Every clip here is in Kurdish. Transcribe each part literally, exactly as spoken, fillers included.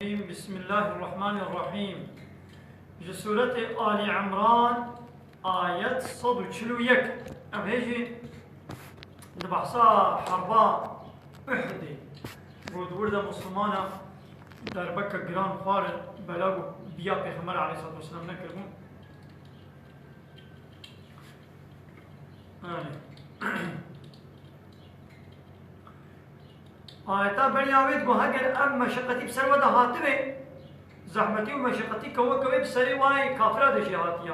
Bismillahirrahmanirrahim. Ji Sûretê Ali Imran, ayet sed û çil û yek. Ev hê jî di behsa herba Uhudê, ku di wir de Muslimana derbeke giran xwarin, bela ku biya Pêxember aleyhissalatu vesselam nekiribûn. Belê. Ayeta beriya wê digot, heger ev meşeqetî bi ser we de hatibê, zehmetî û meşeqetî kewekewê bi serê wayê kafira de jî hatiya.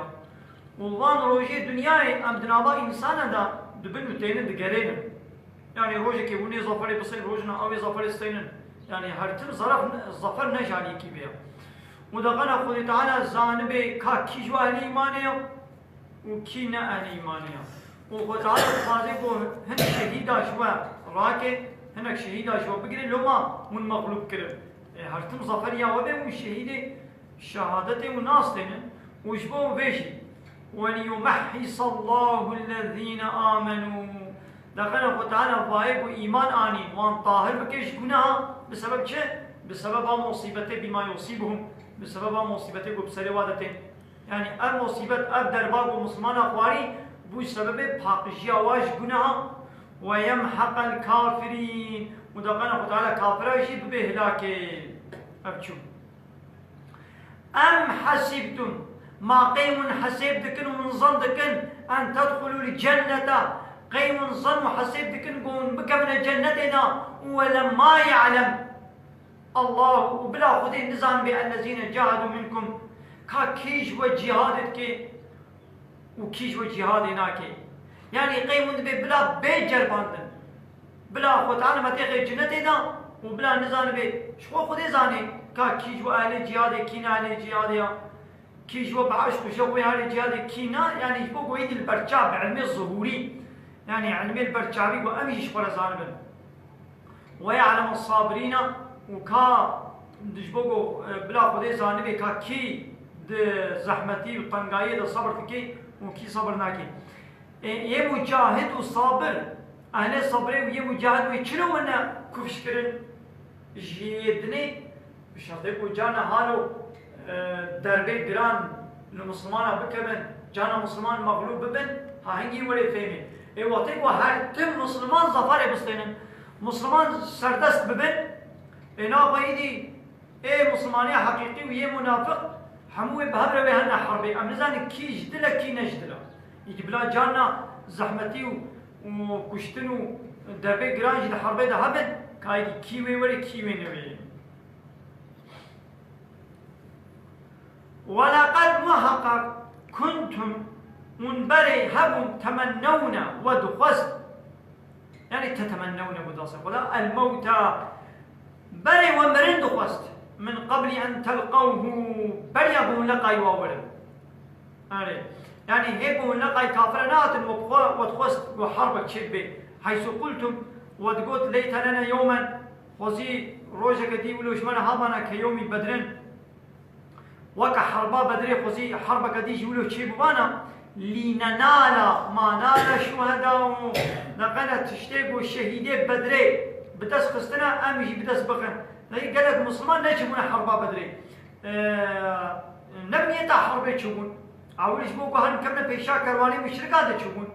Û van rojê dinyayê em di nava însana de dibin û tênin digerênin. Yanî rojekê hûn ê zaferê bisên, rojina ew ê zaferê steynin. Yanî her tim zaraf, zafer ne ji alîkî bê ya. Û daqena Xwedê Teala zanibê ka kî ji we ehlê îmanê ya û kî ne ehlê îmanê ya. Û Xwedê Teala dixwaze ku hin şehîda ji we rake, hinek şehîda ji we bigire, loma hûn mexlûb kirin. E, her tim zafer ya we bê, hûn şehîdê şehadetê û nas tênin û ji bo vê jî, "Weliyumehhisa Allahu ellezîne amenû." Daqena Xwedê Teala vayê ku îman anîn, wan tahir bike ji guneha, bi sebeb çi? Bi sebeba musîbetê, bîma yusîbuhum, bi sebeba musîbetê ku bi serê wa de tên. Yanî ev musîbet, ev derba ku Muslimana xwarî, bû sebebê paqijiya wa ji guneha, "Ve yemheqel kafirîn." Û daqena Xwedê Teala kafira jî bibe hilakê. Ev çû. Em hesîbtum, ma qey hûn hesêb dikin û hûn zan dikin, en tedxulûl cennete, qey hûn zan û hesêb dikin ku hûn bikevine cennetê de, û we lemma ye'lem Allah, û bila Xwedê nizanibê, ellezîne cahedû minkum, ka kî ji we cîhadê dike, û kî ji we cîhadê nake. Yanî qey hûn dibê bila bê ceribandin. Bila Xwedê Teala me têxê cinetê de û bila nizanibê, ji xwe Xwedê zanê ka kî ji we ehlê cîhadê, kî ne ehlê cîhadê ya. Kî ji we bi eşq û şewqê ehlê cîhadê, kî ne, yanî ji bo ku êdî li ber çav bi ilmê zuhûrî, yanî ilmê li ber çavî ku em jî ji xwe re zanibin. Ve ya'lemu sabirîna, û ka ji bo ku, e, bila Xwedê zanibê ka kî di zehmetî û tengayiyê de sebir dike û kî sebir nake. E, yê mucahid û sabir, ehlê sebrê û yê mucahid wê çilo wene kufş kirin ji yê dinê, bi şertê ku carna halo, e, derbê giran li Muslimana bikevin, carna Musliman mexlûb bibin, ha hingî were fêmê. Ê wextê ku her tim Musliman zaferê bistênin, Musliman serdest bibin, ê naxwe îdî ê Muslimaniya heqîqî û yê munafiq hemû wê bi hev re wê hene herbê. Em nizanin kî ji dil e, kî ne ji dil e. Îdî bila carna zehmetî û, û kuştin û derbê giran jî di herbê de hebin, ka îdî kî wê were, kî wê newê. Weleqed muheqeq kuntum, hûn berê hebûn, temennewne, we dixwest. Yanî tetemennewne, bu dase xwe da, el mewta, berê we mirin dixwest. Min qeblî en telqewhû, beriya ku hûn leqayî wa werin. Erê. Yanî hê ku hûn leqay kafire nehatin, we bi xwe, we dixwest ku herbek çêbibe. Heysu qultum, we digot, leyte lena yewmen, xwezî rojeke dî wilo ji me re habana ke yewmî Bedrin. Weke herba Bedrê xwezî herbeke dî ji wilo çêbûbana, lînenala ma nala şuhedau. Neqene tiştê ku şehîdê Bedrê bi dest xistine, em jî bi dest bixin. Neyê gelek Musliman neçibûne herba Bedrê. Ee, ne bi niyeta herbê çûbûn. Ewil ji bo ku herin kevine pêşa kerwanê muşrika de çûbûn.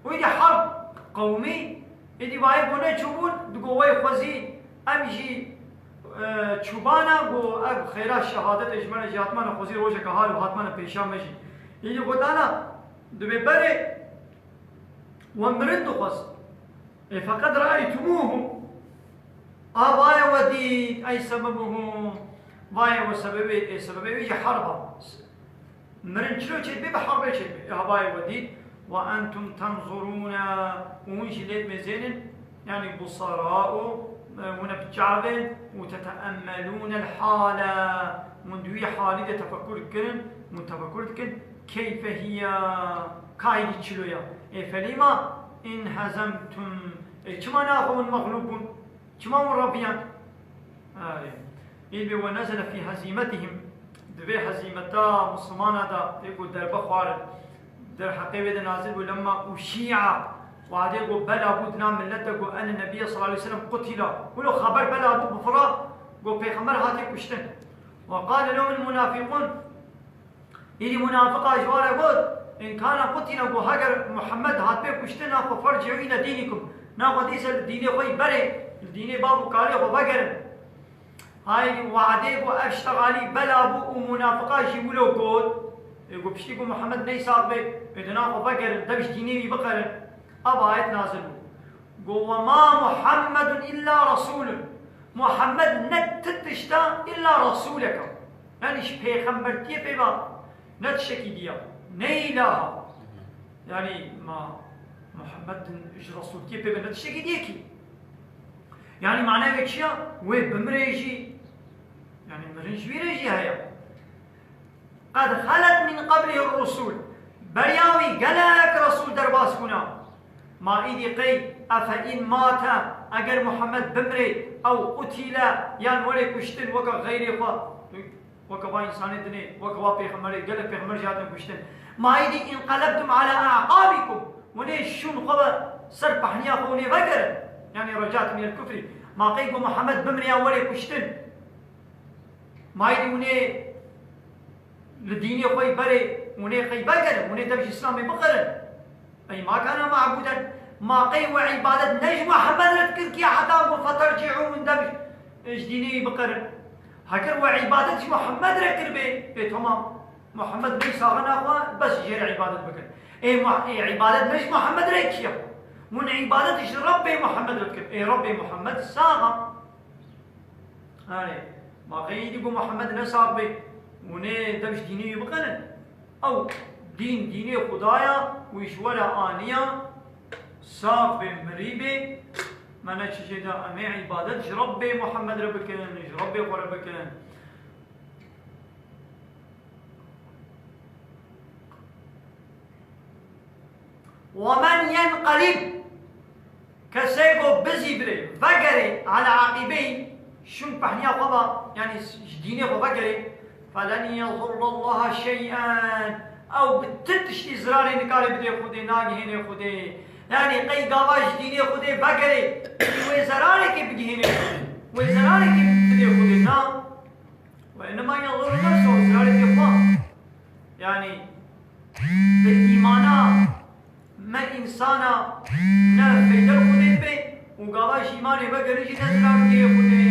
Û îdî herb qewimî, îdî vayê ku neçûbûn, digo wey xwezî em jî, e, çûbana, ku ev xêra şehadetê ji me re jî hatmane, xwezî rojeke hal û hatmane pêşa me jî. Îdî gotana, dibê berê we mirin dixwest. Ê feqed re'eytumuhum. A vaye we dît, ey sebebuhum. Vaye we sebebê, ê sebebê wî jî herb a. Mirin çilo çêdibe, bi herbê çêdibe. E, havayê we dît. Ve entum tenzurûne, û hûn jî lê dimêzênin, yanî busara'u, e, hûn e bi çavên, û teteemmelûnel hale, hûn di wî halî de tefekur dikirin, hûn tefekur dikin, keyfe hiye, ka êdî çilo ya. E, felîma inhezemtum, e, çima naxwe hûn mexlûb bûn? Çima hûn reviyan? Erê. Îlbê ve nezele fî hezîmetihim. Di vê hezîmeta Muslimana de, ê ku derbe xwarin, derheqê wê de nazil bû, lemma uşî'a, wadê ku bela bû di nav millet de ku ene Nebiyye sallallahu aleyhi ve sellem qutila. Wilo xeber bela bû, bifira, Got, Pêxember hatiye kuştin. Ve qale lehumul munafiqûn. Îdî munafiqa ji wan re got, "In kana qutile," got, "Heger Muhammed hatibe kuştin, naxwe fercî'û île dînikum. Naxwe dîse li dînê xwe yî berê, li dînê bab û kalê xwe vegerin." Hay we'dê got, ev ştegalî bela bû û munafiqa jî wilo got. Ê got, piştî got, "Muhammed neyê sax bê, ê di naxwe vegerin, dev ji dînê wî biqerin." Ev ayet nazil bû. Got, "Ve ma Muhammedun illa rasulun." Muhammed ne ti tişt e illa rasulek e. Yani ji pêxembertiyê pê ve ne tiştekî diya. Ne îlaha. Yani ma Muhammed ji rasultiyê pê ve ne tiştekî diye ki. Yani manaya wê çi ya? Wê bimrê jî. Yani mirin ji wî re jî heye. Qed xelet min qeblihir rusul. Beriya wî gelek resûl derbas bûne. Ma îdî qey efe in mate, eger Muhammed bimrê, ew qutîle, yan were kuştin weke xeyrê xwe, weke va însanê dinê, weke va pêxemberê, gelek pêxember jî hatin kuştin. Ma îdî inqelebtum ala a'qabikum. Hûn ê şûn xwe ve ser pehniya xwe hûn ê vegerin. Yani recat minel kufrî. Ma qey ku Muhammed bimrê yan were kuştin. Ma îdî hûn ê li dînê xwe yî berê, hûn ê xwe yî vegerin, hûn ê dev ji Îslamê biqerin. Ey ma kana ma'bûden, ma qey we îbadet ne ji Muhammed re dikir kiye heta ku fetercî'û hûn dev ji dînê wî biqerin. Heger we îbadet ji Muhammed re kiribê, ê temam. Muhammed neyê sax e naxwe bes jê re îbadet bikin. Ê Mu-, ê îbadet ne ji Muhammed re kiye. Hûn îbadet ji Rebbê Muhammed re dikin. Ê Rebbê Muhammed sax e. Erê, ma qey îdî ku Muhammed ne sax bê, hûn ê dev ji dînê wî biqenin? Ew dîn, dînê Xuda ya, wî ji we re aniya, sax bê, mirî bê, me ne çi jê da, em ê îbadet ji Rebbê Muhammed re bikin, ji Rebbê xwe re bikin. وَمَنْ يَنْقَلِبْ، kesê ku bizîvirê, vegerê, عَلَى عَقِبَيْهِ، şûn pehniya xwe ve, yani ji dînê xwe vegerê, فَلَنْ يَضُرَّ اللّٰهَ شَيْئًا، ew bi ti tiştî zirarê nikare bidê Xwedê, nagihênê Xwedê. Yani qey gava ji dînê Xwedê vegerê, wê zerarekê bigihênê Xwedê, wê zerarekê bidê Xwedê, na. وَاِنَّمَا يَضُرُّ نَفْسَهُ، zirarê tê xwe. Yani, bi îmana me însana ne feyde li Xwedê dibe û gava ji îmanê vegerî jî ne zirar dihê Xwedê.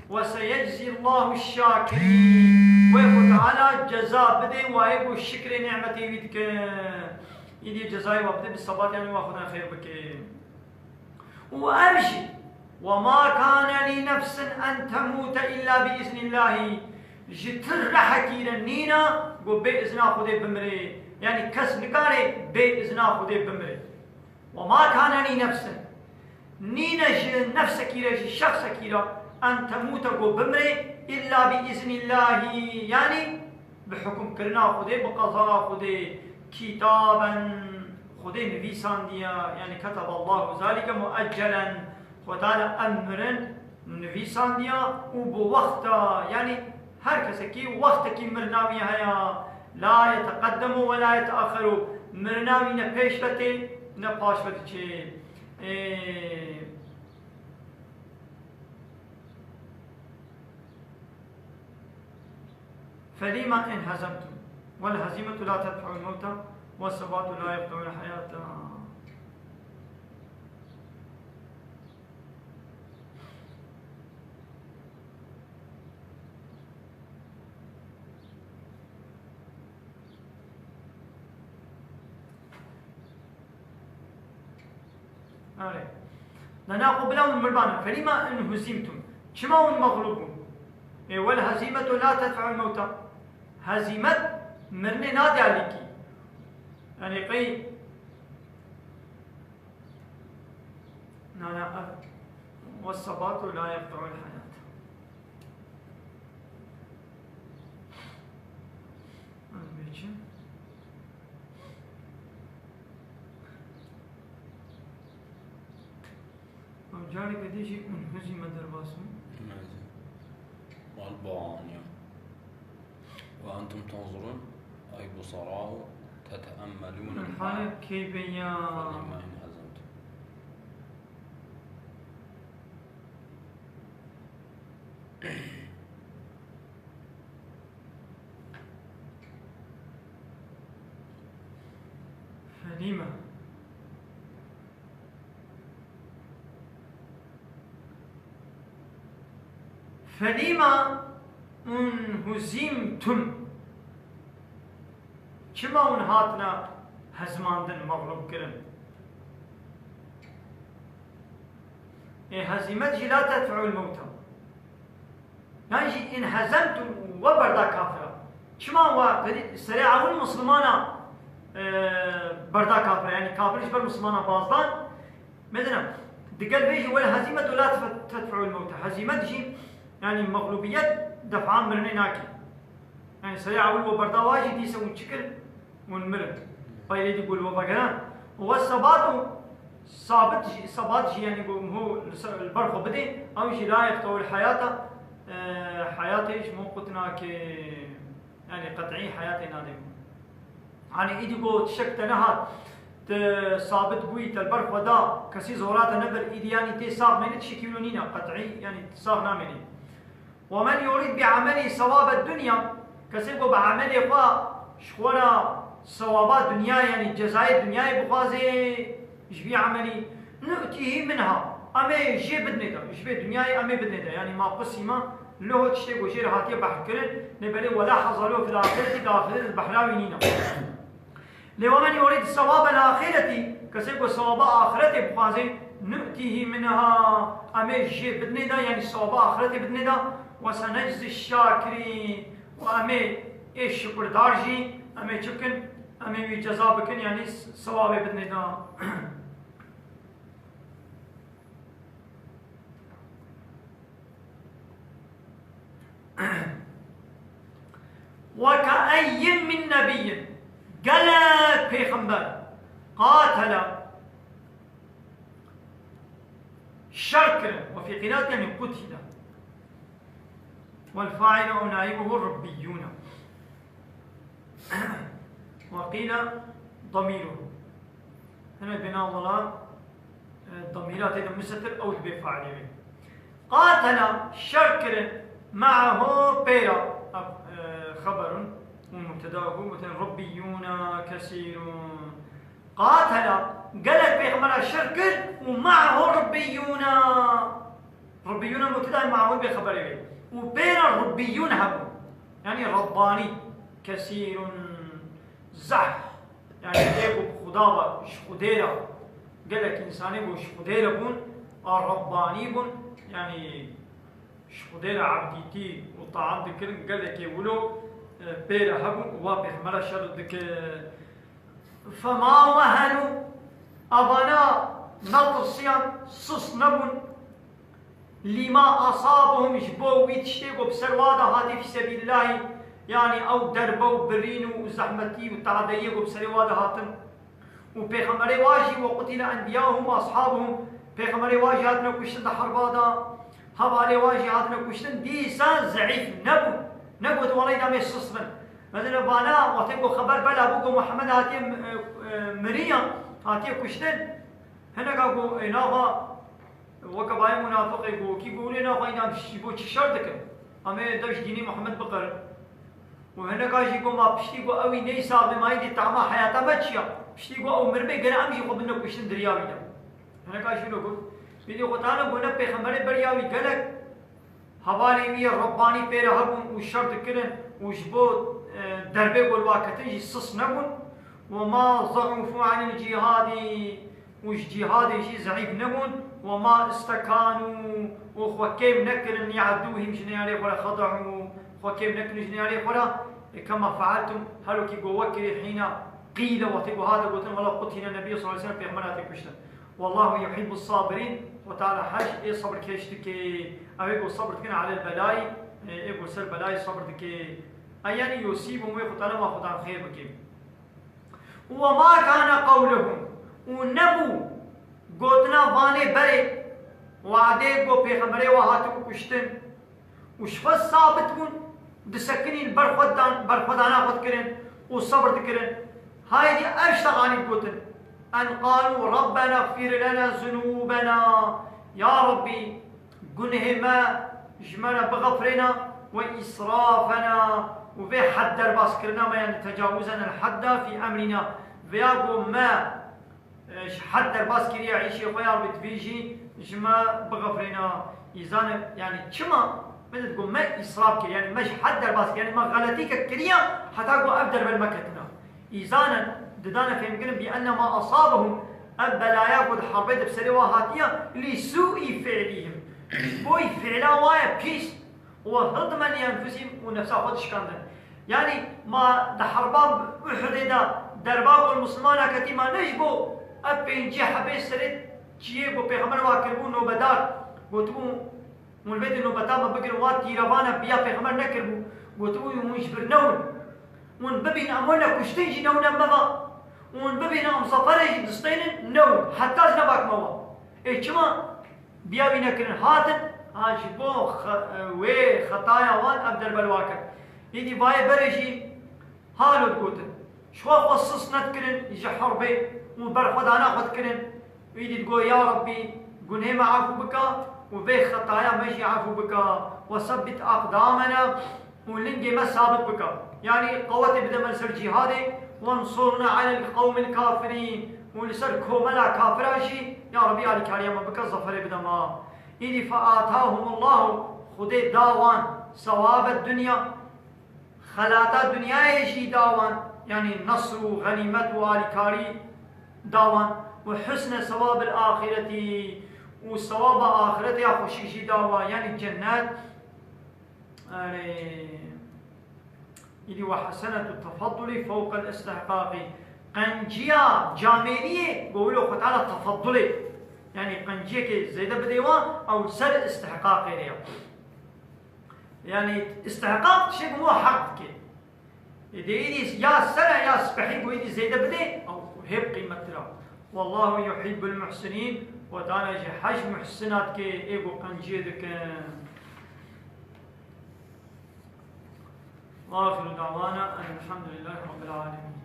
وَسَيَجْزِي اللّٰهُ الشَّاكِرِينَ. Wê Xwe Teala ceza bidê wayê ku şikrê nîmetê wî dikin. Îdî cezayê wa bide bi sebat, yani wa Xwedê xêr bike. Û ev jî, وَمَا كَانَ لِنَفْسٍ أَنْ تَمُوتَ إِلَّا بِإِذْنِ اللّٰهِ، ji ti rehekî re nîne ku bê izna Xwedê bimrê. Yani kes nikare bê izna Xwedê bimrê. وَمَا كَانَ لِنَفْسٍ، nîne ji nefsekî re, ji şexsekî re, أَنْ تَمُوتَ، ku bimrê, إِلَّا بِإِذْنِ اللّٰهِ، yani bi hukmkirina Xwedê, bi qezaya Xwedê, kîtaben, Xwedê nivîsandiye, yani كَتَبَ اللّٰهُ ذَٰلِكَ مُؤَجَّلًا، Xwedê Teala ev mirin nivîsandiye û bi wexta, yani her kesekî wextekî mirina wî heye, لَا يَتَقَدَّمُ وَلَا يَتَأَخَّرُ، mirina wî ne pêş ve tê, ne paş ve diçê. Ê, فَلِمَ انْهَزِمْتُمْ وَالْهَزِيمَةُ لَا تَدْفَعُ الْمَوْتَ وَالثَّبَاتُ لَا يَقْطَعُ الْحَيَاةَ. Erê. Dana xwe bila hûn mirban in. فَلِمَ انْهَزِمْتُمْ. Çima hûn mexlûb bûn? Ê, وَالْهَزِيمَةُ لَا تَدْفَعُ الْمَوْتَ. Hezîmet mirinê nade alîkî. Yani qey, na, na, ev, وَالثَّبَاتُ لَا يَقْطَعُ الْحَيَاةَ. Ez bêçim. Ew careke dî jî انْهَزِمَ derbas bû. Mal ba aniya. وَأَنْتُمْ تَنْظُرُونَ، أي بصراء تتأملون الحال. Hale keyfê ya. فَلِمَ انْهَزِمْتُمْ. فلم، فلم انهزمتم. Çima hûn hatine hezmandin, mexlûb kirin? Ê hezimet jî la tedfe'ul mewta. Yan jî inhezemtum û we berda kafira. Çima we berî-, serê ewil Muslimana, e, berda kafira, yanî kafir ji ber Muslimana bazdan. Medine, digel vê jî wel hezimetu la tedfe-, tedfe'ul mewta. Hezimet jî, yanî mexlûbiyet def'a mirinê nake. Yanî serê ewil we berda wa jî dîse hûn çi kir? Hûn mirin. Pey lê dî ku li we vegeran. Û we sebat û sabit jî, sebat jî, yanî ku ho li ser, li ber xwe bidê, ew jî la yeqtewil heyata, e, heyatê ji min qut nake, yanî qet'î heyatê nade. Yanî îdî ku tiştek te nehat, tu sabit bûyî, te li ber xwe da, kesî zora te nebir, îdî yanî tê sax mêne, tiştekî wilo nîne, qet'î, yanî sax namênî. ومن يرد بعمله ثواب الدنيا، kesê ku bi emelê xwe ji xwe re sewaba dinyayê, yanî cezayê dinyayê bixwaze ji vî emelî, نؤته منها، em ê jê bidinê de, ji vê dinyayê em ê bidinê de. Yanî ما قسم له tiştê ku jê re hatiye behr kirin, lê belê ولا حظ له في الآخرة، di axirê de behra wî nîne. Lê ومن يرد ثواب الآخرة، kesê ku sewaba axiretê bixwaze, نؤته منها، em ê jê bidinê de, yanî sewaba axiretê bidinê de, وسنجزي الشاكرين، û em ê, ê şukirdar jî, em ê çi bikin? Em ê wî ceza bikin, yanî s-, sewabê bidinê de. وكأين من نبي، gelek pêxember, قاتل، şer kirin, وفي قراءة يعني قتل، والفاعل ونائبه ربيون. وقيل ضميره. Hinek bêna wela, e, damîra tê de mustetir, ew dibê failê wê. قاتل، şer kirin, معه، pê re. Ev, e, xeberun û mubteda bû, gotin ربيون كثيرون. قاتل، gelek pêxembera şer kir û معه ربيون. ربيون mubteda, معه dibê xeberê wê. Û pê re ربيون hebû. Yanî Rabbani, kesîrun, zehf. Yanî ê ku bi Xuda ve, ji Xwedê re, gelek însanê ku ji Xwedê re bûn, a Rabbanî bûn, yanî ji Xwedê re ebdîtî û taat dikirin, gelekê wilo, e, pê re hebûn û wa pêxemera şer dikir. فما وهنوا، evana netirsiyan, sist nebûn. لما أصابهم، ji bo wî tiştê ku bi ser wa de hatî fî sebîlillahî, yanî ew derbe û birîn û zehmetî û tadeyê ku bi serê wa de hatin. Û pêxemberê wa jî, وقتل أنبياؤهم وأصحابهم، pêxemberê wa jî hatine kuştin di herba de, hevalê wa jî hatine kuştin, dîsa zeîf nebûn. Negot, welay da em ê sist bin. Mesela vana, wextê ku xeber bela bû ku Muhammed hatiye, e, e, miriyan, hatiye kuştin. Hineka ku, e, nava Weke bayê munafiqê ku wekî ku hûn ê naxweyî da em ji bo çi şer dikin? Em ê dev ji dînê Muhammed biqerin. Û hineka jî ku ma piştî ku ew î neyê saxlê mayî dê tahma heyata me çi ya? Piştî ku ew miribê gere em jî xwe bidine kuştin diriya wî de. Hineka jî wilo got. Êdî xwe tane ku ne pêxemberê beriya wî gelek hevalên wî yê Rebbanî pê re hebûn û şer dikirin û ji bo, e, derbê ku li wa ketin jî sist nebûn. وما ضعفوا عن الجهاد، û ji cîhadê jî zeîf nebûn, وما استكانوا، û xwe kêm nekirin, لعدوهم، ji neyarê xwe re، خضعوا، xwe kêm nekirin ji neyarê xwe re. E, كما فعلتم، her wekî ku we kirî، حين قيل، wextê ku hate gotin، ولا قتل النبي صلى الله عليه وسلم، pêxember hate kuştin. والله يحب الصابرين، Xwe Teala hej ê sebirkêş dike, ew ê ku sebir dikin على البلاء، e, ê ku ser belayê sebir dike. Ay, yanî يصيبهم، wê Xwe Teala ma Xwe Teala xêr bike. وما كان قولهم، û nebû gotina vanê berê, wadê ku pêxemberê wa hatibû kuştin, û ji xwe sabit bûn, disekinîn, berxwedan, berxwedana xwe dikirin û sebir dikirin. Haydî ev şteganî gotin. أن قالوا ربنا اغفر لنا ذنوبنا. Ya Rabbî, gunehê me ji me re bixefirêne, وإسرافنا، û vê hed derbaskirina me, yanî تجاوزنا الحد في أمرنا. Vêya ku me Ji hed derbas kiriye îşê xwe ya Rabî, divê jî ji me bixifrêne. Îzane, yani çima? Me de digot me îsraf kir, yani me ji hed derbas kir, yani me xeletîke kiriye heta ku ev derbe li me ketine. Îzane didane fêhmkirin bi enne ma asabehum, ev belaya ku di herbê de bi serê wa hatiye, li sûî fi'lihim. Ji bo fi'la wa ye pîs. Û hidme li enfusihim, û nefsa xwe dişkandin. Yanî ma di herba Uhudê de derba ku li Mislimana ketî ma ne ji bo ev pêncî hebê serê çiyê ku Pêxember wa kiribû nobedar, gotibû, hûn vê di nobeta me bigirin, wa tîrevana biya Pêxember nekiribû, gotibû, hûn ji vir newin. Hûn bibîn em wene kuştin jî newne me va. Hûn bibîn em zeferê jî distênin newin. Heta ji nebak me wa. Ê çima? Biya wî nekirin, hatin, ha, ji bo xe-, wê xetaya wan ev derbe li wa ket. Êdî vayê berê jî halo digotin. Ji xwe xwe sis nedikirin ji herbê û ber xwe dana xwe dikirin. Êdî digot, ya Rabbî, gunê me efû bika û vê xetaya me jî efû bika. Wesebbit aqdamena. Û lingê me sabit bike. Yanî qewetê bide me li ser cîhadê, wensurna alel qewmil kafirîn, û li ser komela kafiran jî, ya Rebî, alîkariya me bike, zeferê bide me. Îdî fe atahumullahu, Xwedê da wan, sewabe dunya, xelata dinyayê jî da wan, yanî nesr û xenîmet û alîkarî da wan, û husne sewabil axireti, û sewaba axiretê ya xweşik jî da wan, yanî cennet. Erê. Îdî we hesenetu tefaddulî fewqel istihqaqî. Qenciya camêriyê, go wilo Xwe Teala tefaddulê. Yanî qenciyekê zêde bidê wan, ew ser istihqaqê re ya. Yanî istihqaq tiştê ku we heq dike. Ê dê îdî ya ser e ya spehî ku îdî zêde bidê, ew hê bi qîmettir e. Wallahu yuhibbul muhsinîn, Xwe Teala jî hej muhsina dike, ê ku qenciyê dikin. Axiru da'wana enelhamdulillahî rabbil alemîn.